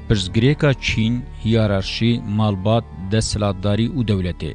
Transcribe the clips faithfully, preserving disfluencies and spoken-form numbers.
Pirsgirêka çîn, hiyerarşî, malbat, desthilatdarî û dewletê.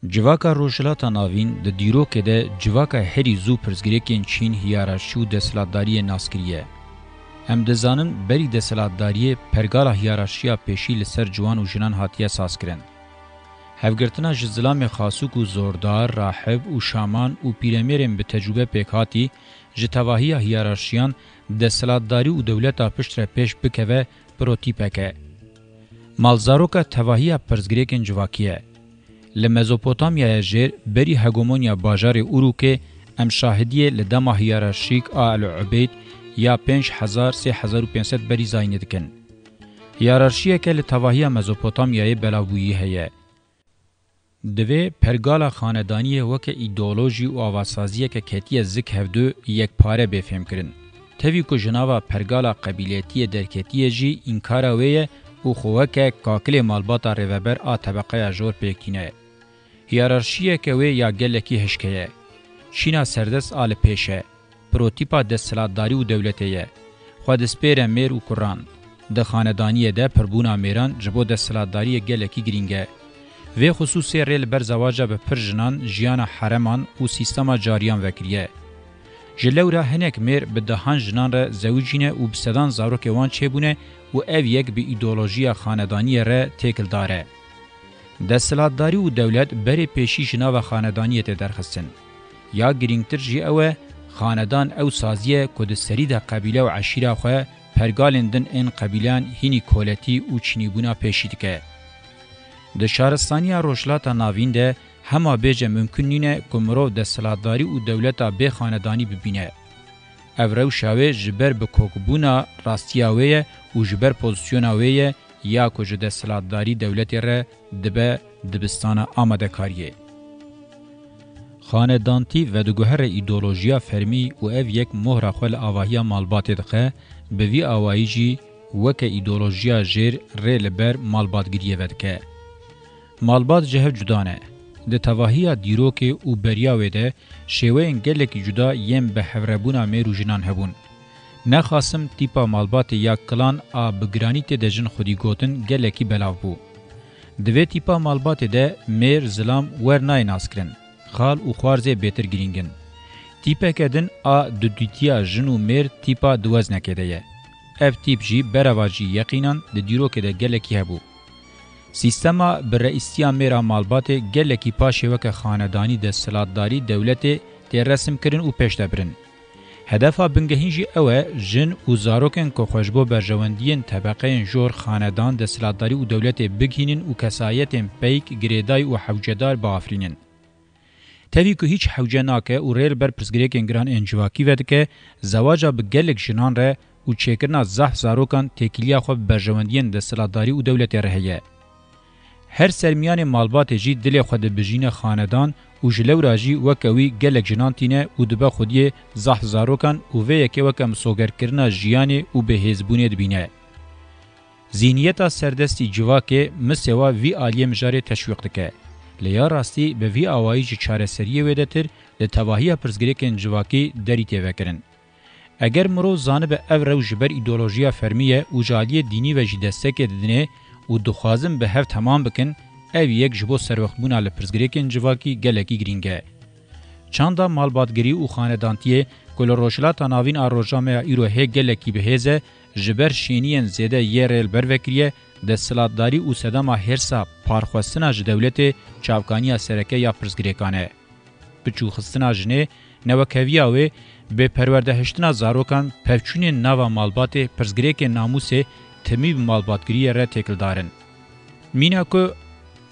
Civaka Rojhilata Navîn di dîrokê de civaka herî zû pirsgirêkên çîn, hiyerarşî û desthilatdariyê nas kiriye. Em dizanin berî desthilatdariyê pergala hiyerarşiya pêşî li ser ciwan û jinan hatiye sazkirin. Hevgirtina ji zilamê xasûk û zordar, rahib û şaman û pîremêrên bi tecrûbe pêkhatî ji tevahiya hiyerarşiyan, desthilatdarî û dewleta pişt re pêş bikeve, protîpek e. Malzaroka tevahiya pirsgirêkên civakî ye. Li Mezopotamyaya jêr, berî hegemonya bajarê Urûkê, em şahidiyê li dema hiyerarşîk a El Ubeyd ya pênc hezar sê hezar û pênc sed berî zayînê dikin. Hiyerarşiyeke li tevahiya Mezopotamyayê belavbûyî heye. Divê pergala xanedaniyê weke îdeolojî û avasaziyeke ketiye zik hevdu yekpare bê fêmkirin. Tevî ku ji nava pergala qebîletiyê derketiye jî înkara wê ye û xwe weke kakilê malbata rêveber a tebeqeya jor pêk tîne. Hiyerarşiyeke wê ya gelekî hişk heye. Çîna serdest a li pêş e. Protîpa desthilatdarî û dewletê ye. Xwe dispêre mêr û kuran. Di xanedaniyê de pirbûna mêran ji bo desthilatdariyê gelekî girîng e. Vê xisûsê rê li ber zewaca bi pir jinan, jiyana hereman û sîstema cariyan vekiriye. Ji lewra hinek mêr bi dehan jinan re zewicîne û bi sedan zarokê wan çêbûne û ev yek bi îdeolojiya xanedaniyê re têkildar e. Desthilatdarî û dewlet berê pêşî ji nava xanedaniyê tê derxistin. Ya girîngtir jî ew e, xanedan ew sazî ye ku di serî de qebîle û eşîra xwe pergalên din ên qebîleyan hînî koletî û çînîbûna pêşî dike. Di şaristaniya Rojhilata Navîn de hema bêje mimkun nîne ku mirov desthilatdarî û dewleta bê xanedanî bibîne. Ev rewşa wê ji ber bi kokbûna rastiya wê ye û ji ber pozîsyona wê ye ya ku ji desthilatdarî dewletê re dibe dibistana amadekariyê. Xanedantî vediguhere îdeolojiya fermî û ev yek mohra xwe li avahiya malbatê dixe, bi vî awayî jî weke îdeolojiya jêr rê li ber malbatgiriyê vedike. Malbat ji hev cuda ne. Di tevahiya dîrokê û beriya wê de şêweyên gelekî cuda yên bi hevrebûna mêr û jinan hebûn. Nexasim tîpa malbatê ya kilan a bi giranî tê de jin xwedî gotin gelekî belav bû. Di vê tîpa malbatê de mêr, zilam wer nayê naskirin. Xal û xwarzê bêtir girîng in. Tîpeke din a dudîtiya jin û mêr tîpa diweznekê de ye. Ev tîp jî berevajî yeqînan di dîrokê de gelekî hebû. Sîstema bi reîstiya mêra malbatê gelekî paşê weke xanedanî desthilatdarî dewletê tê resimkirin û pêş de birin. Hedefa bingehîn jî ew e, jin û zarokên ku xwe ji bo berjewendiyên tebeqeyên jor, xanedan, desthilatdarî û dewletê bigihînin û kesayetên peyk, girêdayî û hewcedar biafirînin. Tevî ku hîç hewce nake û rê li ber pirsgirêkên giran ên civakî vedike, zewaca bi gelek jinan re û çêkirina zehf zarokan têkiliya xwe bi berjewendiyên desthilatdarî û dewletê re heye. Her sermiyanê malbatê jî dilê xwe dibijîne xanedan û ji lewra jî weke wî gelek jinan tîne û dibe xwediyê zehf zarokan û vê yekê weke misogerkirina jiyanê û bêhêzbûnê dibîne. Zîhniyeta serdestî civakê misêwa vî aliyê mijarê teşwîq dike. Lê ya rastî bi vî awayî ji çareseriyê wêdetir li tevahiya pirsgirêkên civakî derî tê vekirin. Eger mirov zanibe ev rewş ji ber îdeolojiya fermî ye û ji aliyê dînî ve jî destekê didinê û dixwazin bi hev temam bikin, ev yek ji bo serwextbûna li pirsgirêkên civakî gelekî girîng e. Çanda malbatgirî û xanedantiyê ku li Rojhilata Navîn a roja me ya îro hê gelekî bihêz e, ji ber şêniyên zêde yê rê li ber vekiriye, desthilatdarî û sedema hêrsa parxwestina ji dewletê çavkaniya sereke ya pirsgirêkan e. Biçûxistina jinê, newekeviya wê, bêperwerdehiştina zarokan, pevçûnên nava malbatê, pirsgirêkên namûsê timî bi malbatgiriyê re têkildar in. Mîna ku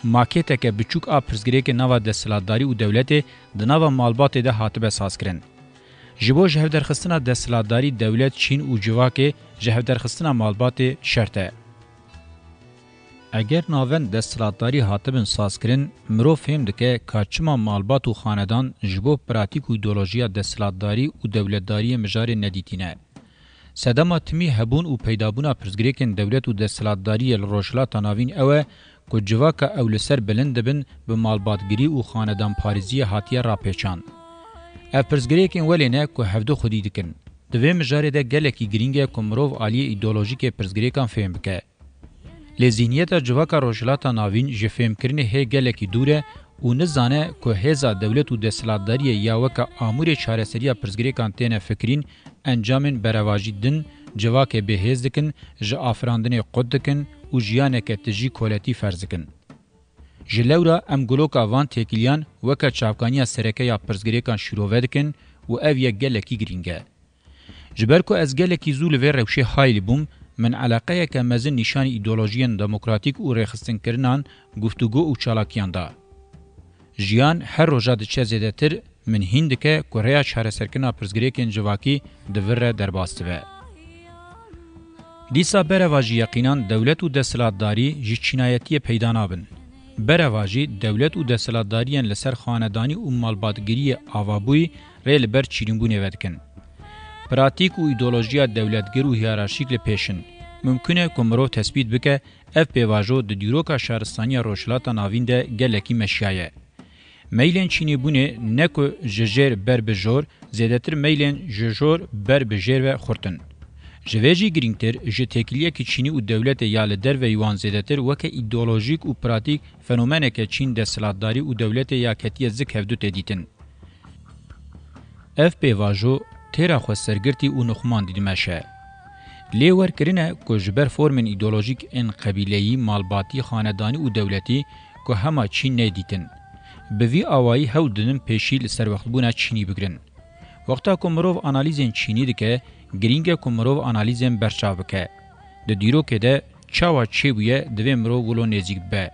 makêteke biçûk a pirsgirêkên nava desthilatdarî û dewletê di nava malbatê de hatibe sazkirin. Ji bo ji hev derxistina desthilatdarî, dewlet, çîn û civakê ji hev derxistina malbatê şert e. Eger navend desthilatdarî hatibin sazkirin, mirov fêm dike ka çima malbat û xanedan ji bo pratîk û îdeolojiya desthilatdarî û dewletdariyê mijarê nedîtîne. Sedema timî hebûn û peydabûna pirsgirêkên dewlet û desthilatdariyê li Rojhilata Navîn ew e ku civaka ew li ser bilind dibin bi malbatgirî û xanedanparêziyê hatiye rapêçan. Ev pirsgirêkên welê ne ku hevdu xwedî dikin. Di vê mijarê de gelekî girîng e ku mirov aliyê îdeolojîkê pirsgirêkan fêm bike. Lê zîhniyeta civaka Rojhilata Navîn ji fêmkirinê hê gelekî dûr e û nizane ku hêza dewlet û desthilatdariyê ya weke amûrê çareseriya pirsgirêkan têne fikirîn, encamên berevajî din, civakê bêhêz dikin, ji afirandinê qut dikin û jiyaneke tijî koletî ferz dikin. Ji lewra em guloka van têkiliyan weke çavkaniya sereke ya pirsgirêkan şîrove dikin û ev yek gelekî girîng e. Ji ber ku ez gelekî zû li vê rewşê hayl bûm, min eleqeyeke mezin nîşanî îdeolojiyên demokratîk û rêxistinkirinan, guftûgo û çalakiyan da. Jiyan her roja diçe zêdetir, min hîn dike ku rêya çareserkirina pirsgirêkên civakî di vir re derbas dibe. Dîsa berevajî yeqînan dewlet û desthilatdarî ji çînayetiyê peyda nabin. Berevajî dewlet û desthilatdariyên li ser xanedanî û malbatgiriyê avabûyî rê li ber çînîbûnê vedikin. Pratîk û îdeolojiya dewletgir û hiyerarşîk li pêş in. Mimkun e ku mirov tespît bike, ev pêvajo di dîroka şaristaniya Rojhilata Navîn de gelekî meşiyaye. Meylên çînîbûnê ne ku ji jêr ber bi jor, zêdetir meylên ji jor ber bi jêr ve xurt in. Ji vê jî girîngtir, ji têkiliyekî çînî û dewletê ya li derveyî wan zêdetir weke îdeolojîk û pratîk fenomeneke çîn desthilatdarî û dewletê ya ketiye zik hevdu tê dîtin. Ev pêvajo têra xwesergirtî û nixumandî dimeşe. Lê werkirine ku ji ber formên îdeolojîk ên qebîleyî, malbatî, xanedanî û dewletî ku hema çîn neyê dîtin, bi vî awayî hewl didin pêşî li serwextbûna çînî bigirin. Wexta ku mirov analîzên çînî dike, girîng e ku mirov analîzên berçav bike. Di dîrokê de çawa çêbûye, divê mirov wilo nêzîk bibe.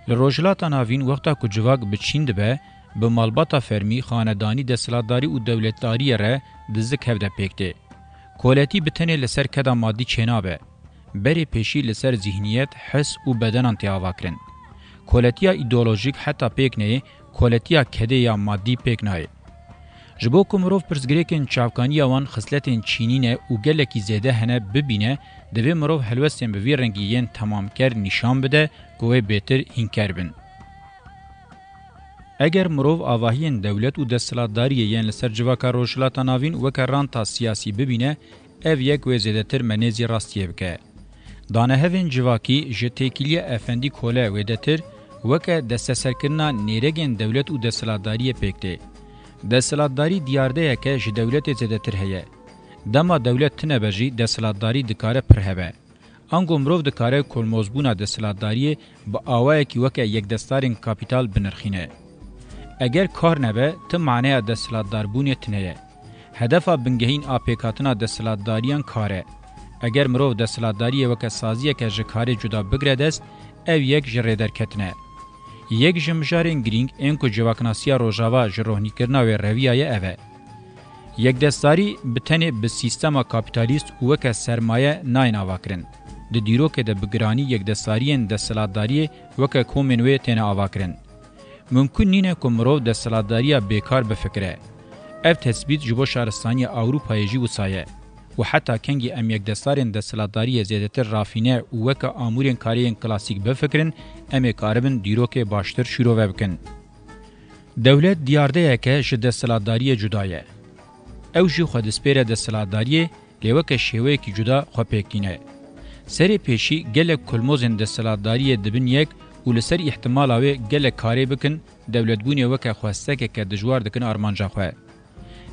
Li Rojhilata Navîn wexta ku civak bi çîn dibe, bi malbata fermî, xanedanî, desthilatdarî û dewletdariyê re di zik hev de pêk tê. Koletî bi tenê li ser keda madî çênabe. Berê pêşî li ser zîhniyet, his û bedenan tê avakirin. Koletiya îdeolojîk heta pêk neyê, koletiya kedê ya madî pêk nayê. Ji bo ku mirov pirsgirêkên çavkaniya wan xisletên çînî ne û gelekî zêde hene bibîne, divê mirov helwestên bi vî rengî yên temamker nîşan bide ku wê bêtir hînker bin. Eger mirov avahiyên dewlet û desthilatdariyê yên li ser civaka Rojhilata Navîn weke ranta siyasî bibîne, ev yek wê zêdetir me nêzî rastiyê bike. Danehevên civakî ji têkiliya efendî kole wêdetir, weke desteserkirina nêregên dewlet û desthilatdariyê pêk tê. Desthilatdarî diyardeyeke ji dewletê zêdetir heye. Dema dewlet tune be jî desthilatdarî dikare pir hebe. Ango mirov dikare kolmozbûna desthilatdariyê bi awayekî weke yekdestarên kapîtal binirxîne. Eger kar nebe, ti maneya desthilatdarbûnê tune ye. Hedefa bingehîn a pêkhatina desthilatdariyan kar e. Eger mirov desthilatdariyê weke saziyeke ji karê cuda bigire dest, ev yek ji rêderketin e. Yek ji mijarên girîng ên ku civaknasiya Rojava ji rohnîkirina wê reviyaye ev e. Yekdestdarî bi tenê bi sîstema kapîtalîst û weke sermaye nayên avakirin. Di dîrokê de bi giranî yekdestdariyên desthilatdariyê weke komên wê têne avakirin. Mimkun nîne ku mirov desthilatdariya bêkar bifikire. Ev tesbît ji bo şaristaniya Ewropayê jî wisa ye. Û heta kengî em yekdestarên desthilatdariyê zêdetir rafîne û weke amûrên karê yên klasîk bifikirin, em ê karibin dîrokê baştir şîrove bikin. Dewlet diyardeyeke ji desthilatdariyê cuda ye. Ew jî xwe dispêre desthilatdariyê, lê weke şêweyekî cuda xwe pêk tîne. Serê pêşî gelek kulmozên desthilatdariyê dibin yek û li ser îhtimala wê gelek karê bikin, dewletbûnê weke xwestekeke dijwar dikin armanca xwe.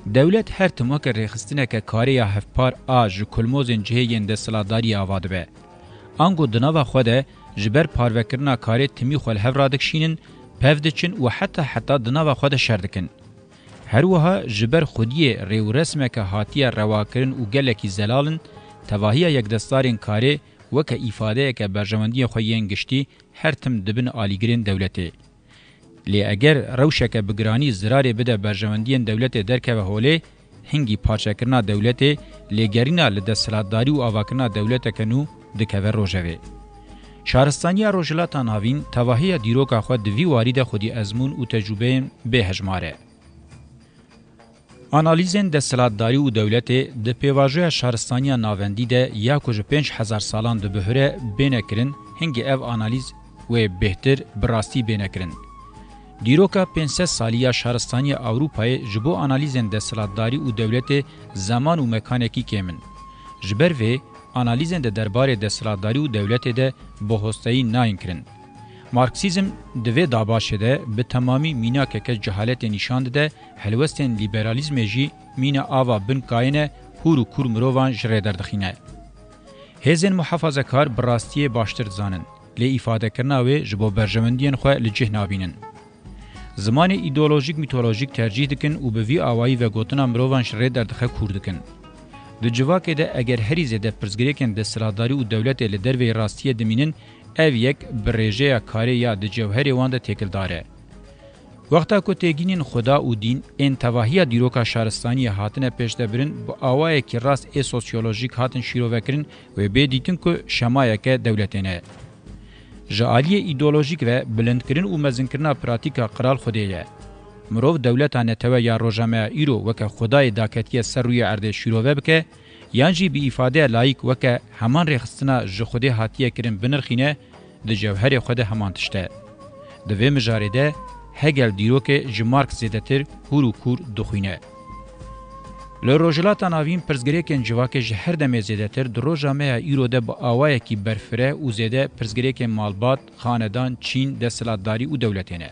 Dewlet her tim weke rêxistineke karê ya hevpar a ji kulmozên cihê yên desthilatdariyê ava dibe. Ango di nava xwe de ji ber parvekirina karê timî xwe li hev radikişînin, pev diçin û heta heta di nava xwe de şer dikin. Her wiha ji ber xwediyê rê û resmeke hatiye rewakirin û gelekî zelal in, tevahiya yekdestarên karê weke îfadeyeke berjewendiyên xwe yên giştî her tim dibin alîgirên dewletê. Lê eger rewşeke bi giranî zirarê bide berjewendiyên dewletê derkeve holê, hingî parçekirina dewletê, lêgerîna li desthilatdarî û avakirina dewleteke nû dikeve rojevê. Şaristaniya Rojhilata Navîn tevahiya dîroka xwe di vî warî de xwedî ezmûn û tecrûbeyên bêhejmar e. Analîzên desthilatdarî û dewletê di pêvajoya şaristaniya navendî de ya ku ji pênc hezar salan dibihure bêne kirin, hingî ev analîz wê bêhtir bi rastî bêne kirin. Dîroka pênc sed salî ya şaristaniya Ewropayê ji bo analîzên desthilatdarî û dewletê zeman û mekanekî kêm in. Ji ber vê, analîzên di derbarê desthilatdarî û dewletê de bi hosteyî nayên kirin. Marksîzm di vê dabaşê de bi temamî mînakeke cehaletê nîşan dide, helwestên lîberalîzmê jî mîna ava bin kayê ne, hûr û kûr mirovan ji rê derdixîne. Hêzên muhafazekar bi rastiyê baştir dizanin, lê îfadekirina wê ji bo berjewendiyên xwe li cih nabînin. Zimanê îdeolojîk mîtolojîk tercîh dikin û bi vî awayî vegotina mirovan ji rê derdixe kûr dikin. Di civakê de eger herî zêde pirsgirêkên desthilatdarî û dewletê li derveyî rastiyê dimînin, ev yek bi rêjeya karê ya di cewherê wan de têkildar e. Wexta ku têgînên Xuda û dîn ên tevahiya dîroka şaristaniyê hatine pêşdebirin, bi awayekî rast ê sosyolojîk hatin şîrovekirin wê bê dîtin ku şemayeke dewletê ne. Ji aliyê îdeolojîk ve bilindkirin û mezinkirina pratîka Qral Xwedê ye. Mirov dewleta netewe ya roja me ya îro weke Xwedayê daketiye ser rûyê erdê şîrove bike, yan jî bi îfadeya layîk weke heman rêxistina ji Xwedê hatiye kirin binirxîne, di cewherê xwe de heman tişt e. Di vê mijarê de Hegel dîrokê ji Marx zêdetir hûr û kûr dixwîne. Li Rojhilata Navîn pirsgirêkên civakê ji her demê zêdetir di roja me ya îro de bi awayekî berfireh û zêde pirsgirêkên malbat, xanedan, çîn, desthilatdarî û dewletê ne.